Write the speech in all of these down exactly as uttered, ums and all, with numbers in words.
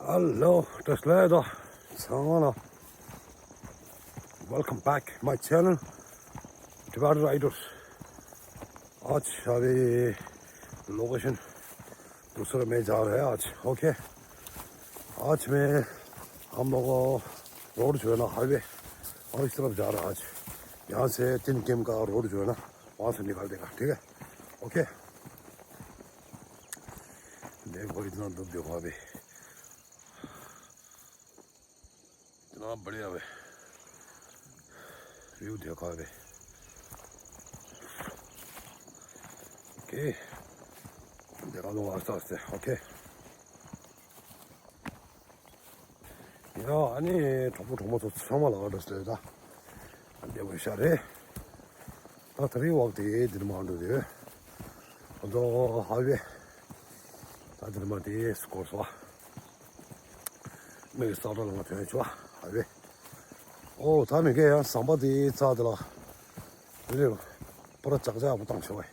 Hello, translator. Sangana. Welcome back my channel, Tibetan Riders. आज अभी लोकेशन दूसरा में जा रहे हैं आज। ओके, आज मैं हम लोग रोड जो है ना, हाईवे, और इस तरफ जा रहा है आज। यहाँ से तीन किम का रोड जो है ना, वहाँ से निकाल देगा। ठीक है, ओके। देखो, इतना धूप देखो अभी। इतना बढ़िया है। व्यू देखो अभी। ओके, देखा दो आस्ते आस्ते। ओके। ཡ། ཨ་ནི་གྲོགས་པོ་གྲོགས་མོ་ཚོ་ཚང་མ་ལ་འོ་འདྲ་ཟེར་ད། ཨ་འདྲ་བོ་ཤ་རེད། ད་དེ་རིང་འོག་དེ་འདིར་མ་འགྲོ་དེ། ང་ཚོ་ཧ་ཝེ། ད་འདིར་མ་དེ་སྐོར་སོ། མིག་གི་ས་ཁྲ་ལ་ང་ཐོན་ཆོག་ཧ་ཝེ། ཨོ་ད་མི་གེ་ཡང་ཟམ་པ་དེ་རྩ་དེ་ལ། དེ་རེད། པོ་ར་ཅག་ཅག་པོ་བཏང་ཆོག་བས།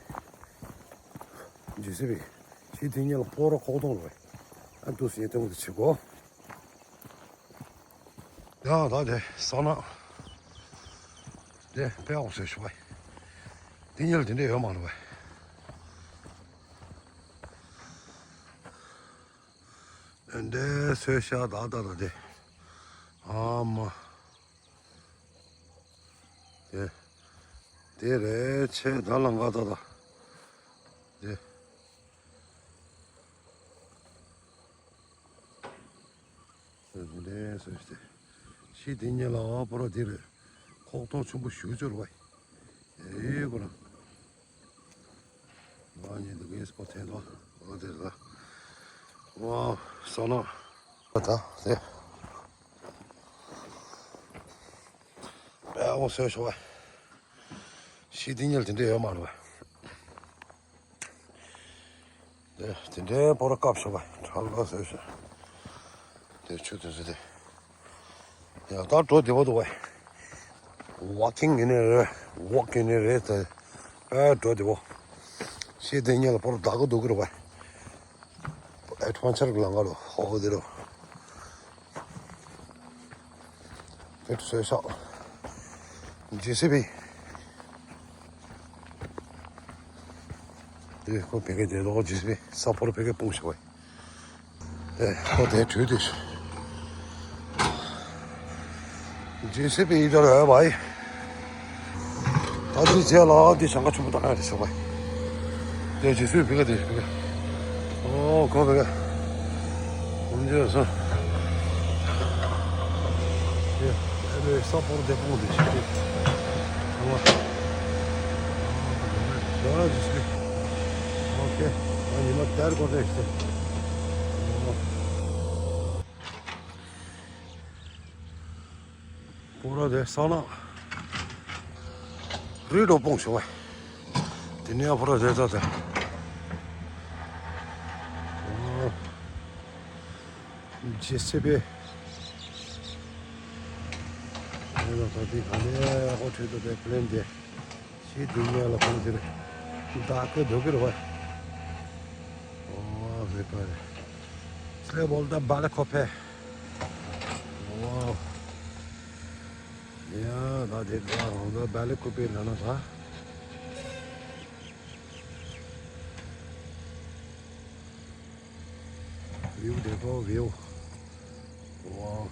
ཇི་སི་བི། ཤི་དེ་ཉིད་ལ་པོ་ར་ཁོག་སྟོང་རེད། ཨ་འདུག་སེ་ཡེ་སྟོང་དེ་བྱེད་གོ། ཡང་ད་དེ་ས་ན། དེ་དཔེ་འོག་སོས་ཤོག་བས། དེ་ཉིད་ལ་དེ་འདྲ་ཡོད་མ་རེད་བས། དེ་འདྲའི་སོས་ཤ་ད་ད་ད་དེ། ཨ་མ། དེ། དེ་རེད་ཆེ་ད་ལང་ག་ད་ད། དེ། དེ་འདྲའི་སོས་ཏེ། ཤི་དེ་ཉིད་ལ་བ་པོ་ར་དེ་རེད། ཁོག་སྟོང་ཆེན་པོ་ཞུ་ཅོར་བ། ཨེ་གོ་ར། ང་གཉིས་འདུག་གེ་སྤོ་ཐེན་ལོ། འོ་དེ་ལ། ཝའོ། སོ་ནོ། ད་དེ། པའོ་སོས་ཤོག་བ། ཤི་དེ་ཉིད་དེ་འདྲ་ཡོད་མ་རེད་བ། དེ་དེ་འདྲའི་པོ་ར་བཀབ་ཤོག་བ། ཁྲག་ལོ་སོས་ཤོག་དེ་ཆུ་དེ་ཚོ་དེ། ཡང་ད་འགྲོ་བདེ་པོ་འདུག་བས། ཝོག་ཀིང་ཡིན་ནི་རེད། ཝོག་ཡིན་ནི་རེད་དེ། ཨེ་འགྲོ་བདེ་པོ། ཤི་དེ་ཉིད་ལ་པོ་ར་བདག་གི་འདུག་གི་རེད་བས། ཨེ་ཌི་ཝེན་ཅར་གི་ལམ་ཁ་ལ་ཧོ་དེ་རུ། དེ་ཚོའི་ཤག་ཇེ་སི་བི། དེ་ཁོ་བེ་གེ་དེ་ལོག་ཇེ་སི་བི་ས་ཕོར་བེ་གེ་སྤུངས་ཤག་བས། ཨེ་ཁོ་དེ་དུས་དུས། ཇེ་སི་བི་ཡི་དོར་ཨེ་བའི། ད་དེ་རྗེས་ལ་དེ་ཞང་ཁ་ཆུང་པོ་དང་ཡང་དེ་ཤོག་པ། དེ་རྗེས་སུ་བི་ག་དེ་བི་ག་ཨོ་ཁོ་བི་ག་ཁོང་ཚོས་སོ། དེ་ཨེ་ལོའི་ས་ཕོར་དེ་སྤུངས་དེ་ཤོག་དེ། ཨ་མ། ད་རྗེས་སུ། ཨོ་ཁེ། ཨ་ཉི་མ་དེར་གོ་དེ་ཤོག་དེ། ཨོ། པོ་ར་དེ་ས་ན། རི་རོ་སྤུངས་ཤོག་བས། དེ་ནས་པོ་ར་དེ་ད་དེ། ཇེ་སི་བི། ཨེ་ད་ད་དེ་ག་ནས་ཨོ་ཁྲིད་དུ་དེ་པི་ལེན་དེ། ཤི་དེ་ཉལ་ལ་ཕང་ཟེར། ད་ཁོས་འདུག་གི་རེད་བ། ཨོ་རེད་པ་རེད། སླེ་བོལ་ད་བ་ལ་ཁོ་ཕེ། ཝའོ། ཡ་ད་དེ་ད་རང་ད་བ་ལ་ཁོ་ཕེ་ན་ན་ད། ཝིའུ་དེ་ཁོ་ཝིའུ། ཝའོ།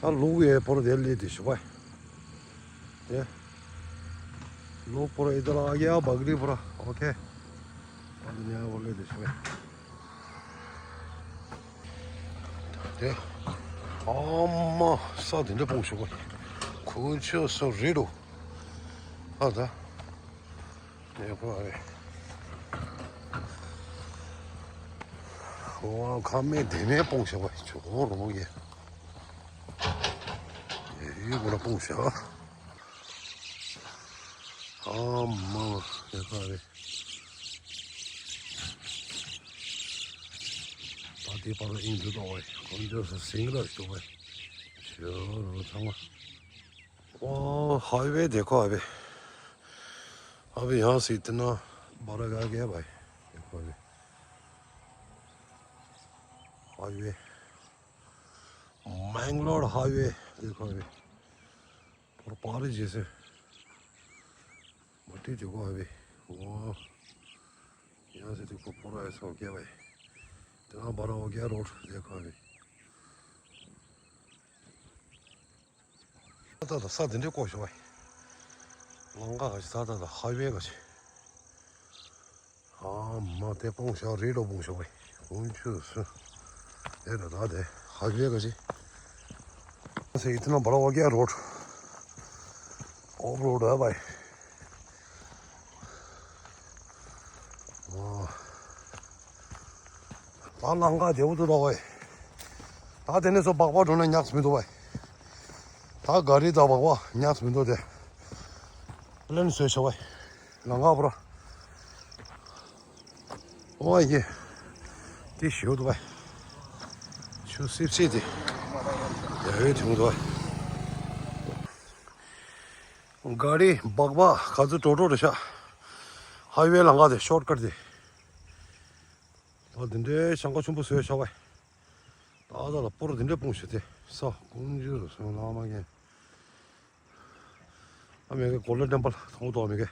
ད་ལུག་ཡེ་པོར་དེ་ལི་དེ་ཤི་བ། དེ། ལུག་པོར་ཨི་ད་ལ་ཨ་ཡ་བག་རི་པོར། ཨོ་ཁེ། ཨ་ནི་ཡ་པོར་ལི་དེ་ཤི་བ། དེ། ཨ་མ་ས་དེ་འདྲ་སྤུངས་ཤི་བ། ཁོ་ཆོ་སོ་རི་རུ། ཨ་ད། ཡག་པོ་རེད། ཁོ་ཁ་མེད་དེ་མེད་སྤུངས་བཞག་པ་ཅོག་རོང་ཡེ། ཡེ་ཡེ་ཁོ་ལ་སྤུངས་བཞག་ཨ་མ་ཡག་པོ་རེད། ད་དེ་བར་ལ་ཨིན་འདུག་ཨོ་ཡེ། ཁོ་ཚོ་སིང་ར་ཞོག་པ། ཞོ་རོ་ཚང་མ། ओ हाईवे देखो अभी। अभी यहाँ से इतना बड़ा आ गया भाई। देखो अभी। हाईवे, मैंगलोर हाईवे देखो अभी, और पार ही जैसे मट्टी देखो अभी, वो यहाँ से देखो पूरा ऐसा हो गया भाई, इतना बड़ा हो गया रोड देखो अभी। ད་ད་ས་དེ་འདྲའི་བཀོད་ཤོག་བས། ལམ་ཁ་ག་ཅི་ད་ད་ད་ཧའི་ཝེ་ག་ཅི། ཨ་མ་དེ་སྤུངས་ཤོག་རི་ལོ་སྤུངས་ཤོག་བས། ཀུན་ཆུ་སུ། དེ་ད་ད་དེ་ཧའི་ཝེ་ག་ཅི། ས་ཡི་ཐི་ན་བར་བ་ག་རོད། ཨོབ་རོད་ཨ་བའི། ད་ལམ་ཁ་བདེ་པོ་འདུག་རོགས་བས། ད་དེ་ནས་སོ་སྦག་སྦག་འགྲོ་ན་ཉག་མི་འདུག་བས། ད་ག་རི་ད་སྦག་སྦག་ཉག་མི་འདུག་དེ། ལན་བཟོས་བྱ་བས། ལམ་ཁ་བོ་ར། ཨོ་ཡེ། དེ་ཞིག་འདུག་བས། ཆུ་སིབ་སིབ་དེ། ཡ་ཡོད་དུང་འདུག་བས། ག་རི་སྦག་སྦག་ག་ཚོད་འགྲོ་འགྲོ་རེད་ཤག་ཧའི་ཝེ་ལམ་ཁ་དེ་ཤོར་ཀཊ་དེ། ད་འདི་འདྲའི་ཞང་ཁ་ཆུང་པོ་བཟོས་བཞག་པས། ད་ད་ལ་སྤོར་འདི་འདྲའི་སྤུངས་ཤིག་དེ་ས་ཀུན་འཇུ་རུ་སོང་ལ་མ་རྒན། ཨ་མེ་གེ་གོ་ལ་ཏེམ་པལ་མཐོང་དོག་མེ་གེ།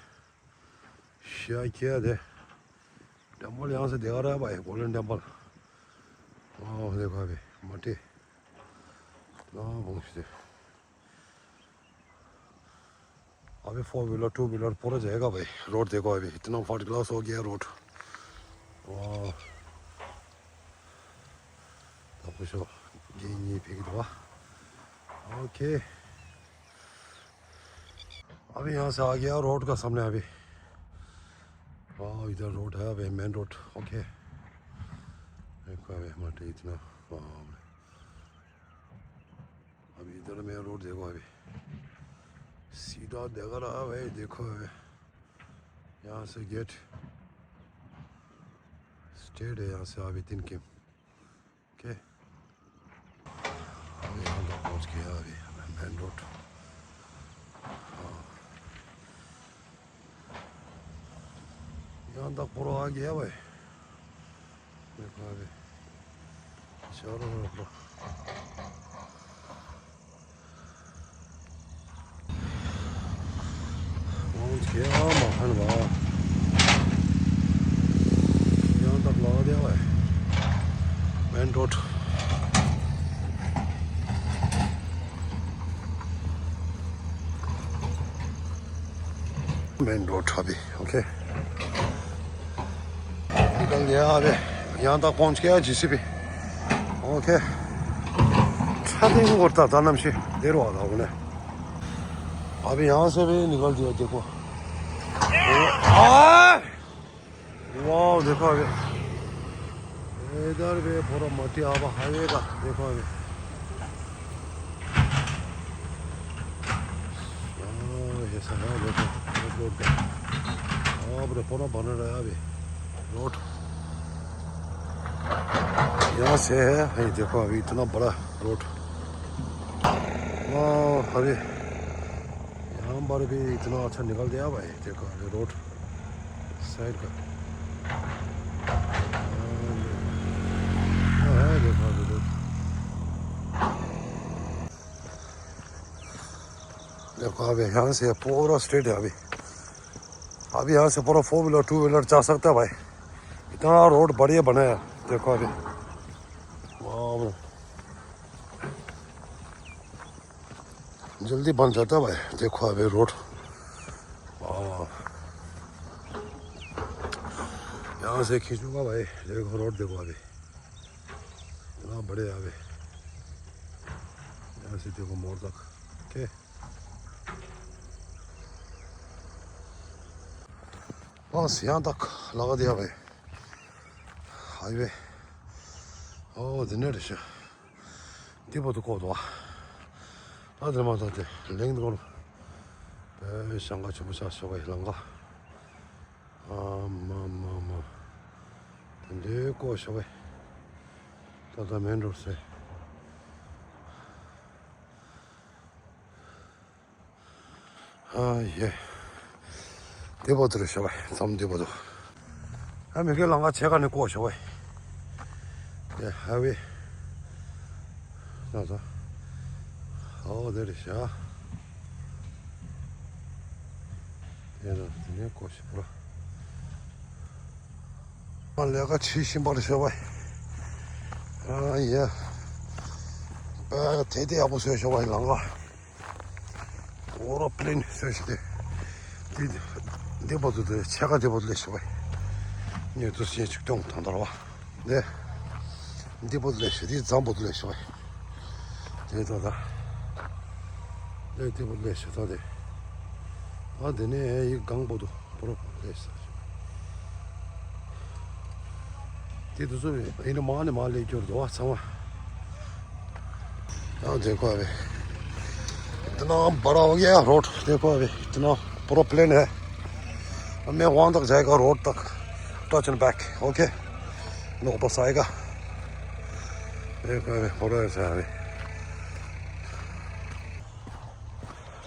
ཤ་ཁྱེར་དེ། ཏེམ་པལ་ཡང་སེ་དེ་ག་ར་བ་ཡི་གོ་ལ་ཏེམ་པལ། ཨོ་དེ་ག་བེ་མ་ཏེ། ལ་སྤུངས་ཤིག་དེ། अभी फोर व्हीलर, टू व्हीलर पूरा जाएगा भाई, रोड देखो अभी इतना फर्स्ट क्लास हो गया रोड। वाह। तो कुछ ये नहीं फेंक दो। ओके। अभी यहाँ से आ गया रोड का सामने अभी। वाह, इधर रोड है अभी, मेन रोड। ओके। देखो अभी हमारे इतना, वाह। अभी इधर मेन रोड देखो अभी। सीधा देखा रहा भाई, देखो अभी। यहाँ से गेट स्ट्रेट है, यहाँ से अभी तीन किम। ओके। अभी यहाँ तक पहुँच गया अभी, मेन रोड। हाँ। यहाँ तक पूरा आ गया भाई। देखो अभी। चारों तरफ। पहुंच गया महानवा। यहाँ तक लगा दिया भाई। Main road. मेन रोड अभी, ओके। निकल गया अभी। यहाँ तक पहुंच गया जीसीबी। ओके। छाती को करता था नमशी। देर वाला होने। अभी यहाँ से भी निकल दिया, देखो। आ! वाह, देखो अभी। इधर भी पूरा मट्टी आवा हाईवे का, देखो अभी। हाँ, ये सब है, देखो, रोड, रोड का। हाँ, पूरा, पूरा बन रहा है अभी, रोड। यहाँ से है, ये देखो, अभी इतना बड़ा रोड। वाह, अभी यहाँ पर भी इतना अच्छा निकल दिया भाई, देखो, अभी रोड। साइड का। हाँ, ये। हाँ, है, देखो, अभी देखो। देखो, अभी यहाँ से पूरा स्ट्रेट है अभी। अभी यहाँ से पूरा फोर व्हीलर, टू व्हीलर जा सकता है भाई। इतना रोड बढ़िया बनाया, देखो अभी। वाह, जल्दी बन जाता भाई, देखो अभी रोड। वाह। यहाँ से खींचूंगा भाई, देखो रोड देखो अभी। इतना बढ़िया अभी। यहाँ से देखो मोड़ तक। ओके। बस यहाँ तक लगा दिया भाई। हाईवे। ओ, दिन है। འདི་བར་དུ་བཀོད་འདུག་བ། ད་དེ་མ་ད་དེ་གླིང་དུ་བཀོད། དཔེ་ཞང་ཁ་ཆེན་པོ་ཆགས་ཤོག་གི་ལམ་ཁ། ཨ་མ་མ་མ། དེ་འདྲའི་བཀོད་ཤོག་གི། ད་ད་མེན་རོ་སེ། ཨ་ཡེ། དེ་བར་དུ་རེད་ཤག་བས། མཚམས་དེ་བར་དུ། ཨ་མི་གེ་ལང་ཀ་ཆེ་ཁ་ནས་བཀོད་ཤག་བས། ཡེ་ཧ་བེ། ད་ད། ཨོ་དེ་རེད་ཤག་དེ་ན་དེ་ནས་ཀོ་ཤི་པུ་ར། ང་ལས་ཀ་བྱེད་བཞིན་པར་ཤོག་བ། ཨ་ཡ། ཨ་དེ་དེ་ཡག་པོ་བཟོས་ཤོག་བ་ལང་ཀ། ཨོ་རོ་པི་ལེན་བཟོས་ཤིག་དེ། དེ་འདི་པོ་དུ་དེ་ཕྱེད་ཀ་འདི་པོ་དུ་ལས་ཤོག་བ། ཉོས་དུ་ཞེ་ཅིག་སྟོང་དང་དར་བ། ནས། འདི་པོ་ལས་ཤོད་དེ་འཛམ་པོ་ལས་ཤོད། དེ་ད་ད། ལས་འདི་པོ་ལས་ཤོད་ད་དེ། ཨ་དེ་ནས་ཡི་གང་པོ་དུ་པོ་རོ་པོ་ལས་ཤོད། དེ་དུ་སུ་ཡིན་ནི་མ་ནི་མ་ལས་སྐྱོར་དུ་བ་ཚང་མ། ཡང་དེ་ཁོ་བས། དེ་ན་བ་ར་བ་གེ་རོད་དེ་ཁོ་བས་དེ་ན་པོ་རོ་པི་ལེན་ཧེ། मैं वहाँ तक जाएगा रोड तक। Touch and back. ओके। नोपा साएगा। देखो अभी फोटो ऐसा है अभी।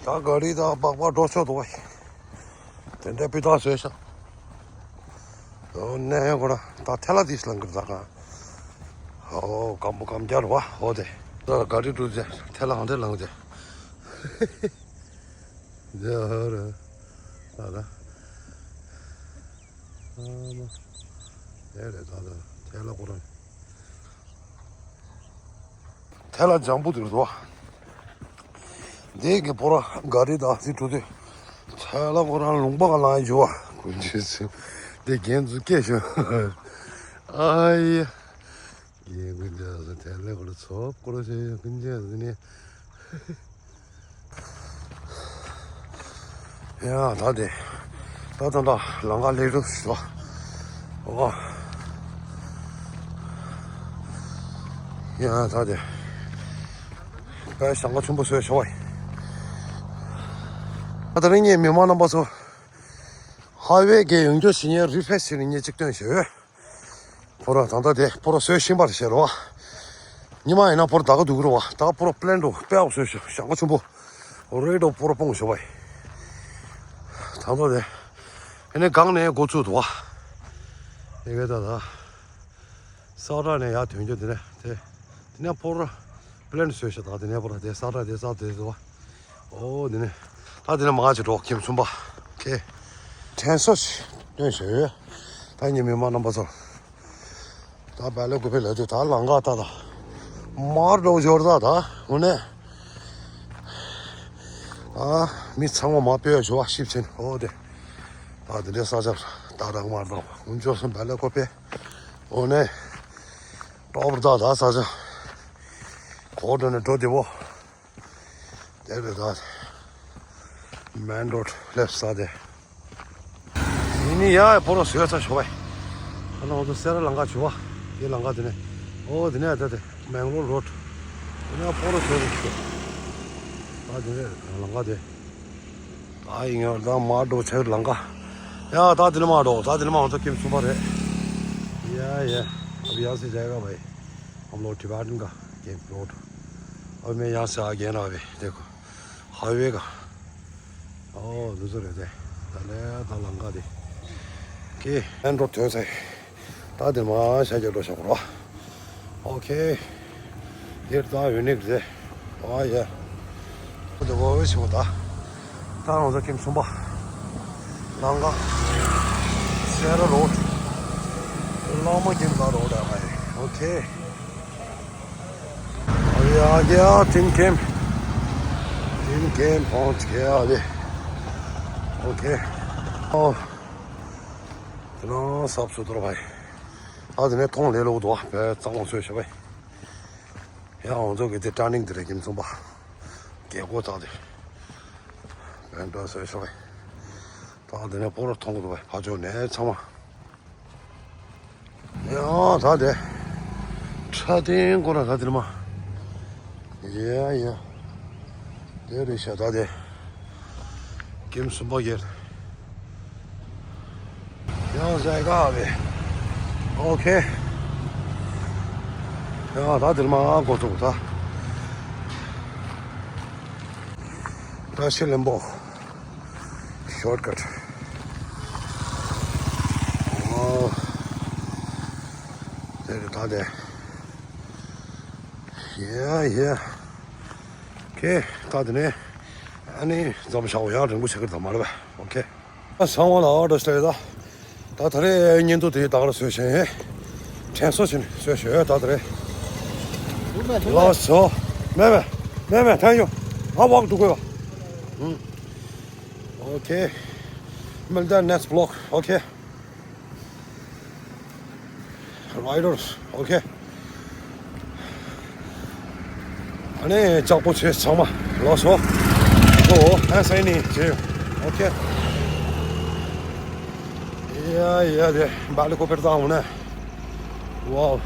ད་ག་རི་ད་སྦག་སྦག་འགྲོ་ཆོག་འདུག་བ། དེ་འདྲ་པི་ད་བཟོས་ཤག་ཨོ་ནས་ཁོ་ར་ད་ཐལ་ལ་དིས་ལང་གི་ར་ད་ག་ཨོ་སྐམ་པོ་སྐམ་རྒྱལ་བ་ཨོ་དེ། ད་ག་རི་འགྲོ་ཆ་ཐལ་ལ་ཧང་དེ་ལང་དེ། འདི་ཧ་ར། ད་ད། ཨ་མ། དེ་རེད་ད་ད། ཐལ་ལ་ཁོ་རང་། ཐལ་ལ་ལྗང་བུ་དེ་རེད་དོ། འདི་གི་པོ་ར་ག་རི་དང་སི་ཁྲུ་དེ། ཐལ་ལ་ཁོ་རང་ལུང་པ་ག་ལང་ཡི་འཇུ་བ། ཀུན་མཁྱེན་སུ། འདི་རྒན་ཚུ་སྐད་ཤོད། ཨ་ཡེ། རྒན་ཀུན་མཁྱེན་སུ་ཐལ་ལ་ཁོ་ར་ཚོབ་ཁོ་ར་ཤོད་ཀུན་མཁྱེན་སུ་ནི། ཡ་ད་དེ། ད་ད་ད་ལང་ཀ་ལེགས་གྲུབ་ཞུ། ཨོ། ཡ་ད་དེ། དཔེ་ཞང་ཁ་ཆེན་པོ་བཟོས་ཤོག་ཨེ། ད་ད་རིང་ངས་མི་མང་རྣམ་པ་ཚོ། ཧའི་ཝེ་གི་ཡོང་རྒྱུ་ཞིག་ངས་རི་ཕེ་ཞིག་ནས་ངས་གཅིག་སྟོན་ཞུ། པོ་ར་ད་ལྟ་དེ་པོ་ར་བཟོས་ཤིང་པར་བྱེད་རོ། ཉི་མ་ཡིན་ན་པོ་ར་ད་ག་འདུག་རོ། ད་པོ་ར་པི་ལེན་འགྲོ་དཔེ་ཨོ་བཟོས་ཤོག་ཞང་ཁ་ཆུང་པོ། རེད་འགྲོ་པོ་ར་སྤུངས་ཤོག་བ། ད་ལྟ་དེ། ཨེ་ནས་གང་ནས་འགོ་ཚུགས་འདུག་བ། ཨེ་གེ་ད་ད། ས་ར་ནས་ཡར་ཐོན་རྒྱུ་དེ་ནས་དེ། དེ་ནས་པོ་ར། པི་ལེན་བཟོས་ཤག་ད་དེ་ནས་པོ་ར་དེ་ས་ར་དེ་ས་དེ་དེ་བ། ཨོ་དེ་ནས། ད་དེ་ནས་མ་ཅིག་འགྲོ་ཁྱིམ་གསུམ་པ། ཁེ། དྲན་གསོ་ཞིག་སྟོན་ཞོར། ད་ངའི་མི་མང་རྣམ་པ་ཚོ། ད་བལ་ལ་དགོས་པའི་ལ་དུ་ད་ལང་ཀ་ད་ད། མར་འགྲོ་ཞོར་ད་ད་འོ་ནས། ཨ། མི་ཚང་མ་མ་པེ་ཞོ་བ་ཤིབ་ཆེན་ཨོ་དེ། ད་དེ་འདྲའི་ས་ཆ་ད་རང་མར་ད་འུན་ཅོ་སོང་བལ་ལ་དགོས་པའི། འོ་ནས། ཀྲོབ་ད་ད་ས་ཆ། གོ་འགྲོ་ནས་འགྲོ་བདེ་བོ། དེ་རེད་ད། མེན་རོད་སླེབས་ས་དེ། ཡིན་ནི་ཡ་པོ་ར་བཟོས་ཚར་ཤོག་བས། ཨ་ནི་འོ་ཚོ་སེ་ར་ལང་ཀ་བྱུ་བ། དེ་ལང་ཀ་དེ་ནས། ཨོ་དེ་ནས་ད་དེ་མེང་ལོར་རོད། དེ་ནས་པོ་ར་བཟོས་ཚར་ཤོག་ད་དེ་ནས་ལང་ཀ་དེ། ད་ཡིན་ཡང་ད་མ་འགྲོ་ཆེར་ལང་ཀ་ཡ་ད་དེ་ནས་མ་འགྲོ་ད་དེ་ནས་མ་འོ་ཚོ་ཀེམ་གསུམ་པ་རེད། ཡ་ཡ། अब यहाँ से जाएगा भाई। हम लोग टिबेटन का कैंप रोड। और मैं यहाँ से आ गया ना अभी, देखो। हाईवे का। ओ दूसरे थे। तले तलंगा दे। के एंड्रो थे से। तादिर मा शायद रो शक्रो। ओके। ये तो यूनिक दे। ओ ये। तो वो भी छोटा। ད་ང་ཚོ་ཀེམ་གསུམ་པ། ལང་ཀ་སེ་ར་རོད། ལང་མ་ཀེམ་ད་རོད་ཨ་ཨོ་ཁེ། अभी आ गया तीन कैंप। तीन कैंप पहुंच गया अभी। ओके। ओ। इतना साफ सुथरा भाई। आज ने थोंग ले लो दो पे चांग से भाई। ཡང་ང་ཚོ་གི་དེ་ཊར་ནིང་དེ་རེད་ཀེམ་གསུམ་པ། རྒྱལ་སྒོ་བཏགས་ཏེ། བན་ཏོ་བཟོས་ཤོག་བས། ད་དེ་ནས་པོ་ར་མཐོང་གི་འདུག་བས་ཕ་ཕྱོགས་ནས་ཚང་མ། ཡང་ད་དེ། ཁྲ་ཏིང་ཀོ་ར་ད་དེ་ནས་མ། ཡ་ཡ། དེ་རེད་ཤག་ད་དེ། ཀེམ་གསུམ་པ་གྱེར། ཡང་ཟས་ག་བས། ཨོ་ཁེ། ཡང་ད་དེར་མ་འགོ་ཚུགས་ད། བཀྲ་ཤིས་ལྷུན་པོ། ཤོར་ཀཊ། ཨོ། དེ་རེད་ད་དེ། Yeah, yeah. Okay, ད་དེ་ནས་ཨ་ནི་འཛོམས་ཤག་ཡང་རིང་པོ་བྱེད་ཀྱི་ད་མ་རེད་པ། Okay. ཨ་སང་བ་ལ་འགྲོ་ཤེས་ད། ད་ད་རེས་བརྙན་ཐུང་དེ་ད་ག་རེ་བཟོས་ཤེས། དྲན་གསོ་བྱས་ནས་བཟོས་ཤེས་ད་ད་རེས། ལགས་སོ། མེད་མེད། མེད་མེད། Thank you. I walk to go. Okay. We'll done next block. Okay. Riders. Okay. ཨ་ནི་ལྕགས་པོ་ཆེ་ཚང་མ་ལགས་སོ། ཨོ་ཨ་སེ་ནི་ཆེ། Okay. Yeah, yeah, དེ་བྷེ་ལི་ཀོབ་ཊར་བཏང་འོང་ན། Wow.